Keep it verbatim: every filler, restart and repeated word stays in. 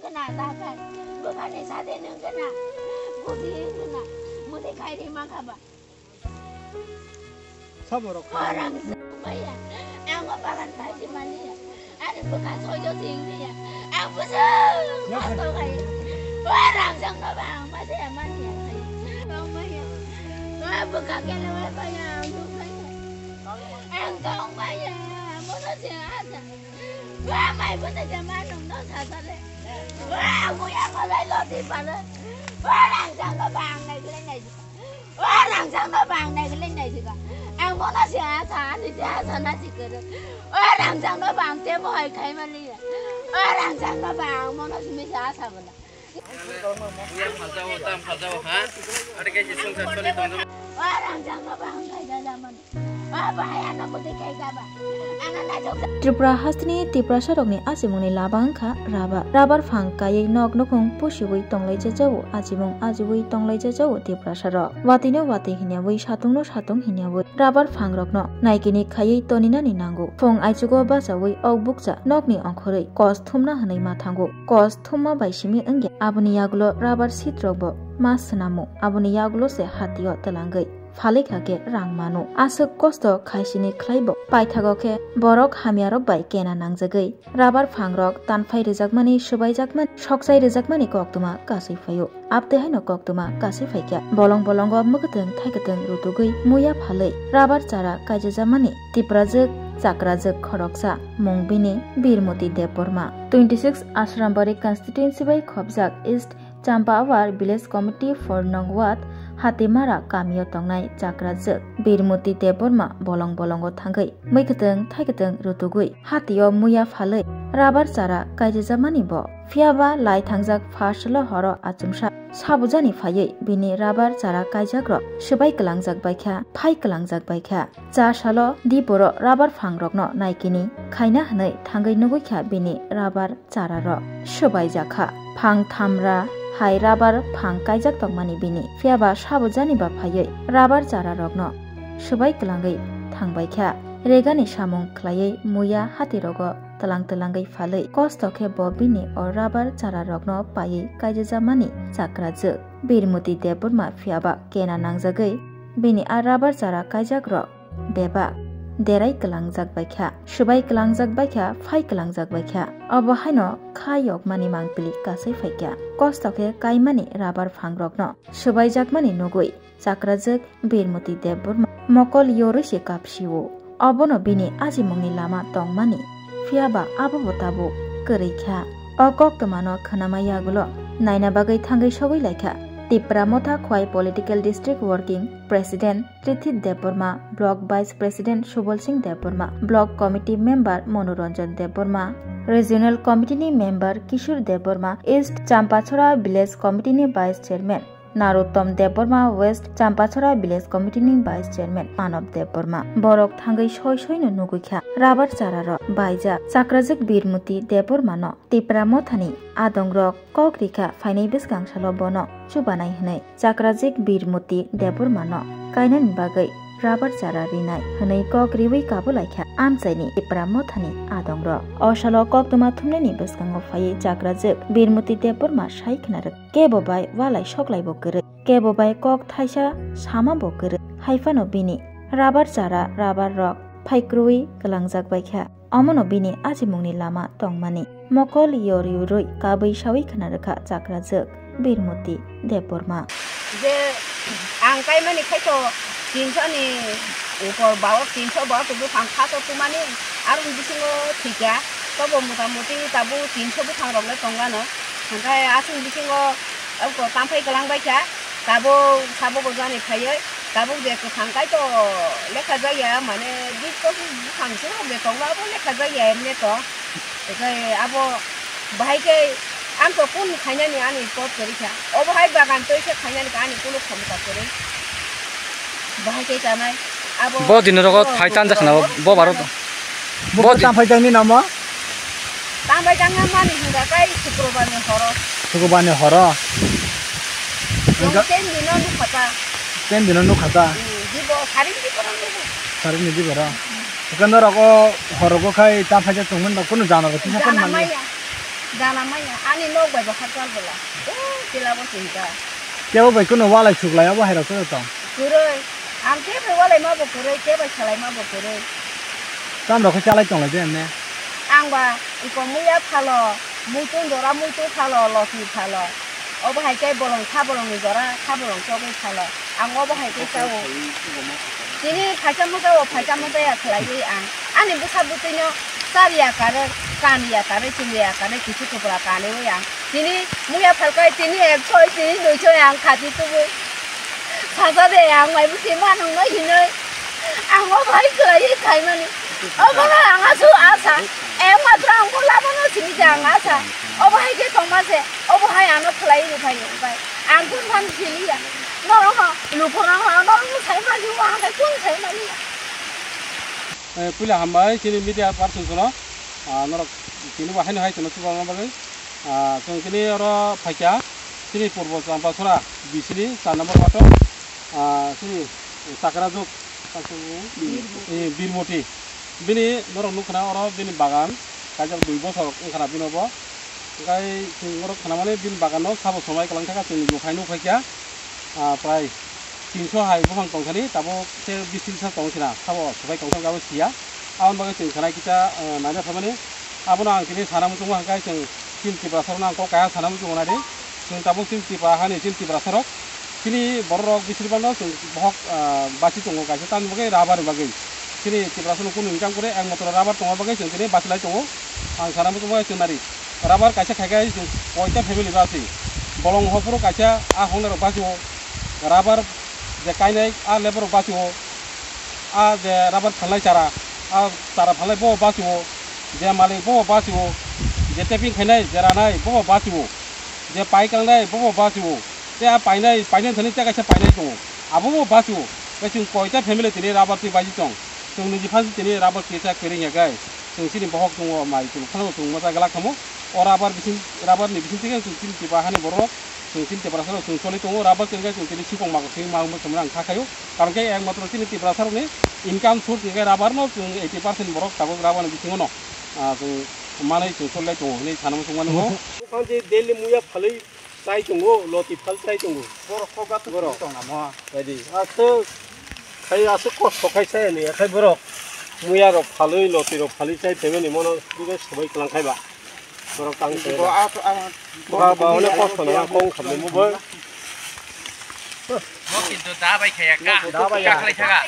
Na, na, na. Bwkhani sade nwng gana. Budi nwng gana. Mudi khairi ma khaba. Saborok. Orang maya. Ang bagan thaji mani ya. Ani bwkha sojo singni ya. Ang bwswk kosto khai. Orang jang no bang masa ya mani ya. Ang maya. Ang bwkha kele maya. Ang duk maya. Ang kong maya. Mono se asa. Wa mai bo ta jama nong no sa sa le. Wa mo ya ko lai lo di pa le. Wa rang jang no bang nai le nai. Wa rang jang no bang nai le nai di ba. Ang mo na sia sa ni sia sa na si ke. Wa rang jang no bang te mo hai khai ma li. Wa rang jang no bang mo na si mi sa sa ba la. Buya phaljago, tam phaljago, ha? Ate khe je swngchar choli tongjago. Tripura hasteni Tiprasarokni achimungni laba wngkha rabar. Rabar phang kaiwi nok nukhung pusiwi tonglaijajao, achimung ajiwi tonglaijajao Tiprasarok. Watwino watwi hinyawi, satungno satung hinyawi rabar phangrokno naikini khaiwi toninani nango. Phung aichugo bachawi ok bukcha nokni ongkhorwi kos thumna hwnwi ma thango. Kos thumma bai simi wngya. Aboni yagulo rabar seat rok bo ma swnamo. Aboni yagulo se hatio twlangwi phalwi kha khe rang mano. Aswk kosto khaisini khlai bo. Paithago khe borok hamya rok bai kena nangjagwi rabar phang rok tanphai rwjakmani, swbai jakmani, sokchai rwjakmani koktwma kasui phaio. Abtwi haino koktwma kasui phaikha. Bolong bolongo mwkhwtwng thaikwtwng rutugwi muya phalwi rabar chara kaijajamani Tiprajwk, Chakrajwk khoroksa, mung bini Birmoti Debbarma. Twenty six Asrambari constituency bai khopjak East Champawar Village Committee for Nongwat Hatimara kamio tongnai Chakrajwk Birmoti Debbarma bolong bolongo thangwi mwkhwtwng thaikwtwng rutugwi hatio muya phalwi rabar chara kaijajamani bo. Phiyaba lai thangjak first lo horo achomsa sabujani phaiwi bini rabar chara kaijakrok swbai kwlangjak baikha, phai kwlangjak baikha. Cha salo diporo rabar phangrokno naikini khaina hwnwi thangwi nugwi kha bini rabar chararok swbaijakha. Phang thamra hai rabar phang kaijak tongmani bini, phiyaba sabujani ba phaiwi rabar chararokno swbai kwlangwi thangbaikha. Regani samung khlaiwi muya hatirogo tlang tlangwi phalwi kosto khe bo bini o rabar chararokno paiwi kaijajamani Chakrajwk Birmoti Debbarma phiyaba kena nangjagwi bini a rabar chara kaijakrok bebak derai kwlangjak baikha, swbai kwlangjak baikha, phai kwlangjak baikha. Obo haino kha yokmani mangpili kasui phaikha. Kosto khe kaimani rabar phangrokno swbaijakmani nugwi Chakrajwk Birmoti Debbarma mokol yorwi se kapsio. Obono bini ajimungni lama tongmani, phiyaba abobo tabuk kwrwi kha. O koktwmano khwnama yagulo naina bagwi thangwi sogwi laikha Tipra Motha Khwai Political District Working President Trithit Debbarma, Block Vice President Subal Singh Debbarma, Block Committee Member Manoranjan Debbarma, Regional Committee ni Member Kishore Debbarma, East Champachhara Village Committee ni Vice Chairman Narottam Debbarma, West Champachhara Village Committee ni Vice Chairman Manav Debbarma. Borok thangwi soi soi no nugwi kha rabar chara rok baijak Chakrajwk Birmoti Debbarma no Tipra Mothani adong rok kok rikha phainai bwskang salo bono chubanai hwnwi Chakrajwk Birmoti Debbarma no kainani bagwi rabar chara rinai hwnwi kok riwi kabulai kha amchaini Tipra Mothani adong rok. O salo koktwma thumnaini bwskango phaiwi Chakrajwk Birmoti Debbarma sai khna rwk. Kebo bai walai soklai bo kwrwi, kebo bai kok thaisa sama bo kwrwi. Haiphano bini rabar chara, rabar rok phai kwrwi kwlangjak bai kha. Omono bini ajimungni lama tongmani mokol yor yorwi kabwi sawi khna rwkha Chakrajwk Birmoti Debbarma. Je ang kaimani khaito tinso ni upor bao, tinso bao to buphang khato tumani, aroni bisingo thika, tobo mota moti tabuk tinso buphang rok le tongano. Hwnkhe aswk bisingo abo tamphai kwlang bai kha, tabuk sabo bo jani phaiwi, tabuk je kwthang kai to lekha jak ya, mane biko buphang se je tongma abo lekha jak ya emne to. Tei abo bahai khe ang to kun khainani ani pot kwrwi kha, obo hai bagan twi se khainani ani kunu khamta kwrwi. Bahai khe chanai abo. Bo dino rogo phai tanja khna bo baro. Bo bo di- tam phai jangni namo? Tam phai jangna mani hwnga kai Sukrobar ni horo. Sukrobar ni horo. Jong ten dino nukha ta. Ten dino nukha ta. Hmm, jibo sari ni jibo rang nukha. Sari ni jibo rang. Sekarang rogo horogo khai tam phai jang tongmani ba kunu jana rok kisa jana maya. Gana manya, ani nok bai bo hakchal bwla. O, tila bo chwng ta. Kebo bai kuno walai suklai abo hai rok tong. Kwrwi. Ang kebo walai ma bo kwrwi, kebo salai ma bo kwrwi. Tam rok khe chalai tong lai de ne. Ang ba iko muya phalo, muitu jora muitu phalo, losi phalo. Obo hai khe bolong kha bolong ni jora, kha bolong chogwi phalo. Ang obo hai khe chao. Tini phaisa musa o phaisa musa ya khlaiwi ang. Ani bwsa bwtwino chariya karwi, kaniya karwi, chumriya karwi, kisu kupra kaniwi ang. Tini muya phalkai tini ekshoi, tini duishoi ang khati tubui. Saja de ang mai bwsi manung no hinoi. Ang o bai khlaiwi khaimani. Obono ang asu asa. Ekmatro ang bo labano simi je ang asa. Obo hai khe tongma se. Obo hai ano khlaiwi rwphai rwphai. Ang kun phan siliya. Norok no, lukurok no, norok no sai mani, ang khe kun sai mani. Eh, puila hambai, chini media person sono, ah, norok chini bo haino hai sono chuba ma bagwi. Ah, chwng chini oro phaikya, chini purbo Champasora, bisini char number wato, ah, chini Chakrajuk, eh, Birmoti. Bini norok nukha na oro bini bagan, kaijak dui bosor wngkha na bini obo. Hwnkhe chwng oro khnamani bini bagan no sabo somai kwlang thaka chwng nukhai nukhaikya, ah, prai tinso hai buphang tongthani, tabuk se bis tris tongthina, sabo swbai tongthani abo siya. Aboni bagwi chwng khwnai kisa, eh, naina phaimani. Abono ang tini sana muchungma hwnkhe chwng chini Tiprasarokno ang kok kaisa sana muchungo naidi. Chwng tabuk chini Tipra hani chini Tiprasarok. Chini bororok bisir bano chwng bohok, ah, basi tongo kaisa tamni bagwi rubber ni bagwi. Chini Tiprasarok kunu income kore ekmatro rubber tongma bagwi chwng tini bachilai tongo. Ang sana muchungma chwng nari. Rubber kaisa khai khai chwng koita family basi. Bolong hophuru kaisa a hongnai rok basio. Rubber je kainai a labour rok basio. A je rubber phalnai chara, a chara phalnai bo basio. Je malik bo basio. Je tapping khainai, je ranai bo basio. Je pai kangnai bo basio. Te a painai, painai thani te kaisa painai tongo. Abo bo basio. Te chwng koita family tini rubber twi baji tong. Chwng niji phan tini rubber kisa kwrwng ya gai. Chwng chini bohok tongo, mai chwng phano chwng mosa glak khamu. O rubber bising, rubber ni bising twi chwng chini Tipra hani borok, chwng chini Tiprasarok chwng choli tongo. Rubber chwng khe chwng tini sikong mago sing ma wngma chwng ang kha khaio. Karon khe ekmatro chini Tiprasarokni income source hwnkhe rubber no chwng eighty percent borok tabuk rubber ni bisingo no, ah, chwng manwi chwng choli lai tongo hinwi sana muchung mano. Buphang je daily muya phalwi chai tongo, loti phal chai tongo. Borok kok gatho borok tong namo. Ready. Aswk khai, aswk kosto khai chai ni, khai borok muya rok phalwi, loti rok phalwi chai phaimani mono bigai swbai kwlang khai ba. Borok tang se. Bo a, a, ba, ba, onek kosto na kong khamni mo bo. Mo kintu da bai khaya ka. Da bai ya. Ka khlai kha ka.